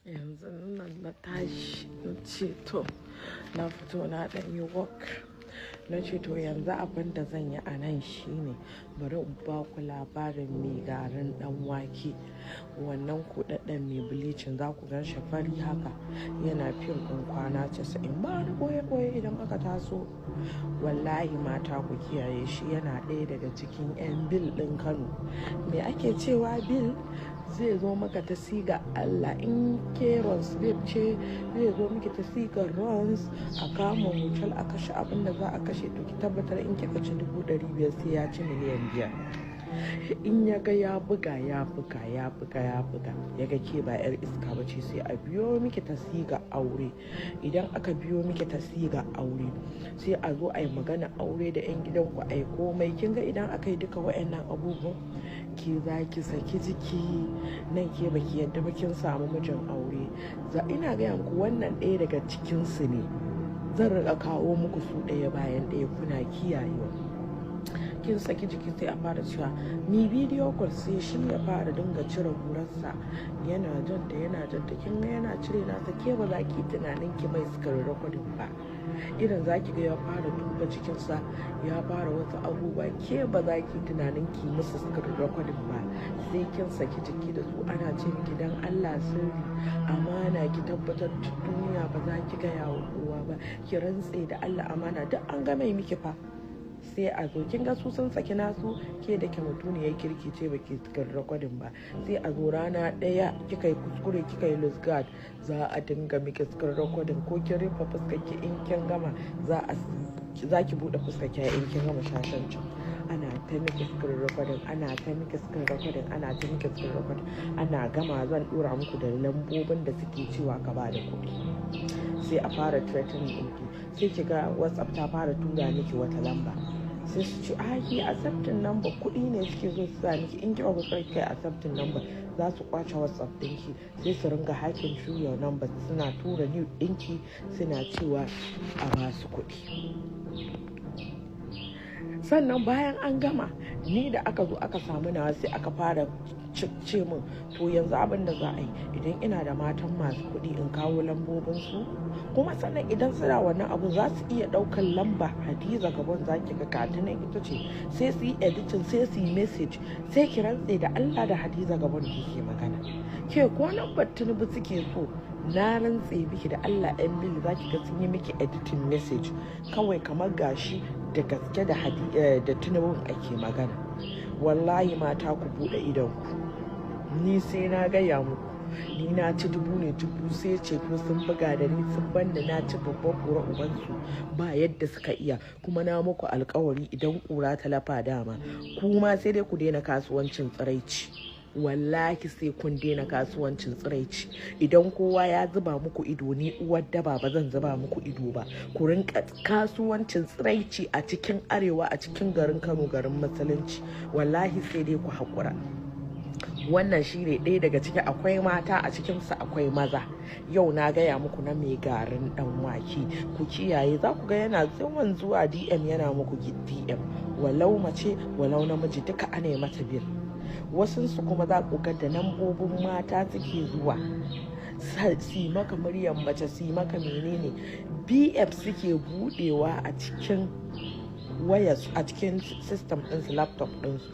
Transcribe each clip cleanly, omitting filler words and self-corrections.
Yanzu nan na tashi, na ce to na fito na ɗan yi walk. Na ce to yanzu abin da zan yi a nan shine bari in ba ku labarin mai garin ɗan wake. Wannan kuɗaɗɗen mai bleaching, za ku gan shi fari haka, yana fim ɗin Kwana 90. Ba wani ɓoye-ɓoye idan aka taso. Wallahi mata, ku kiyaye shi, yana ɗaya daga cikin 'yan bill ɗin Kano. Me ake cewa bill? Zai zo maka ta siga Allah, in ke runs babe ce, zai zo miki ta sigar runs, a kama hotel, a kashe abin da za a kashe. To ki tabbatar in kika ci 500,000, sai ya ci miliyan 5. In ya ga ya buga, ya buga, ya buga, ya buga, ya ga ke ba 'yar iska ba ce, sai a biyo miki ta siga aure. Idan aka biyo miki ta siga aure, sai a zo a yi magana aure da 'yan gidanku, a yi komai. Kin ga idan aka yi duka wa'annan abubuwan, ke za ki saki jiki nan, ke baki yadda ba, kin samu mijin aure. Za ina gaya muku, wannan ɗaya daga cikinsu ne. Zan riƙa kawo muku su ɗaya bayan ɗaya, kuna kiyayewa. Kin saki jiki, sai a fara cewa mi video call, sai shi ya fara dinga cire hurarsa, yana janta, yana janta. Kin ga yana cire nasa, ke ba za ki tunanin ki mai screen recording ba. Irin za ki ga ya fara duba jikinsa, ya fara wasu abubuwa, ke ba za ki tunanin ki musu screen recording ba, sai kin saki jiki da su. Ana ce miki dan Allah, sirri, amana, ki tabbatar duniya ba za ki gaya wa kowa ba, ki rantse da Allah, amana, duk an gama miki fa. Sai a zo, kin ga su sun saki nasu, ke da ke mutuniyar kirki ce, baki screen recording ba. Sai a zo rana ɗaya kika yi kuskure, kika yi lose guard, za a dinga miki screen recording. Ko kin rufe fuskar ki, in kin gama za ki buɗe fuskar ki in kin gama shashancin. Ana ta miki screen recording, ana ta miki screen recording, ana ta miki screen recording. Ana gama, zan dora muku da lambobin da suke cewa ka ba da kuɗi. Sai a fara threatening ɗinki, sai ki ga WhatsApp ta fara tura miki wata lamba, sai su ce a ki accepting number, kuɗi ne suke zo su sa miki. In kika kuskure kai accepting number, za su kwace WhatsApp ɗinki, sai su ringa hacking through your number, suna tura nude ɗinki, suna cewa a ba su kuɗi. Sannan bayan an gama, ni da aka zo aka samu nawa, sai aka fara ce min to yanzu abin da za a yi, idan ina da matan masu kuɗi, in kawo lambobinsu. Kuma sannan idan suna wannan abu, za su iya ɗaukar lamba Hadiza Gabon, za ki ga katinan ita ce, sai su yi editing, sai su yi message, sai ki rantse da Allah da Hadiza Gabon ke magana. Ke ko lambar Tinubu suke so, na rantse miki da Allah, yan bill za ki ga sun yi miki editing message, kawai kamar gashi da gaske da Tinubu ake magana. Wallahi mata, ku buɗe idonku. Ni sai na gaya muku, ni na ci dubu ne, dubu sai ceto sun buga da ni, sun banda na ci babban kura ubansu, ba yadda suka iya. Kuma na muku alkawari, idan kura ta lafa, dama kuma sai dai ku daina kasuwancin tsiraici. Wallahi sai kun daina kasuwancin tsiraici. Idan kowa ya zuba muku ido, ni uwar daba ba zan zuba muku ido ba. Ku rinka kasuwancin tsiraici a cikin arewa, a cikin garin Kano, garin musulunci, wallahi sai dai ku haƙura. Wannan shi ne ɗaya daga ciki. Akwai mata a cikinsa, akwai maza. Yau na gaya muku na mai garin ɗan wake, ku kiyaye. Za ku ga yana yawan zuwa DM, yana muku DM, walau mace walau namiji, duka ana yi mata bill. Wasunsu kuma za ku ga da lambobin mata suke zuwa, su maka muryar mace, su maka menene, BF suke budewa a cikin wayar, a cikin system ɗinsu, laptop ɗinsu.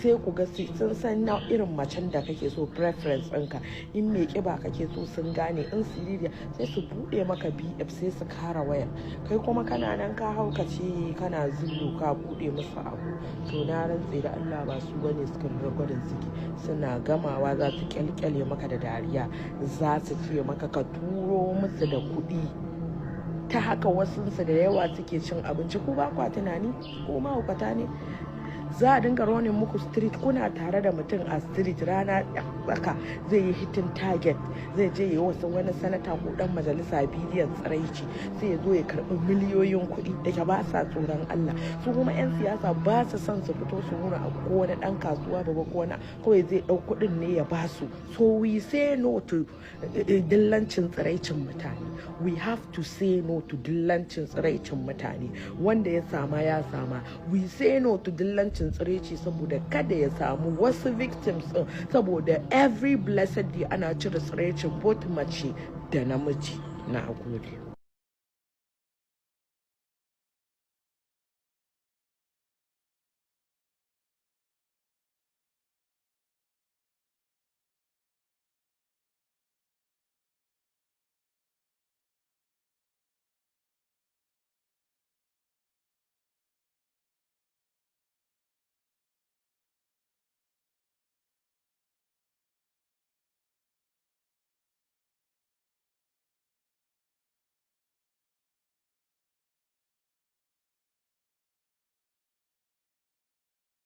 Sai ku ga sun san na irin macen da kake so, preference ɗinka. In mai ƙiba kake so, sun gane. In siririya, sai su buɗe maka BF, sai su kara wayar. Kai kuma kana nan ka haukace, kana zullu, ka buɗe musu abu. To na rantse da Allah ba su bane suka recording suke. Suna gamawa za su kyalkyale maka da dariya, za su ce maka ka turo musu da kuɗi. Ta haka wasunsu da yawa suke cin abinci. Ku ba kwa tunani, ko mahaukata ne? Za a dinga running muku street. Kuna tare da mutum a street, rana tsaka zai yi hitting target, zai je yi wasu wani sanata ko dan majalisa bidiyon tsiraici, sai ya zo ya karbi miliyoyin kuɗi. Da ke ba sa tsoron Allah, su kuma 'yan siyasa ba su son su fito su nuna abu, ko wani dan kasuwa babba ko wani, kawai zai ɗau kuɗin ne ya ba su. So we say no to dillancin tsiraicin mutane. We have to say no to dillancin tsiraicin mutane. Wanda ya sama ya sama. We say no to dillancin posting tsiraici saboda kada ya samu wasu victims din, saboda every blessed day ana cire tsiraicin both mace da namiji. Na gode.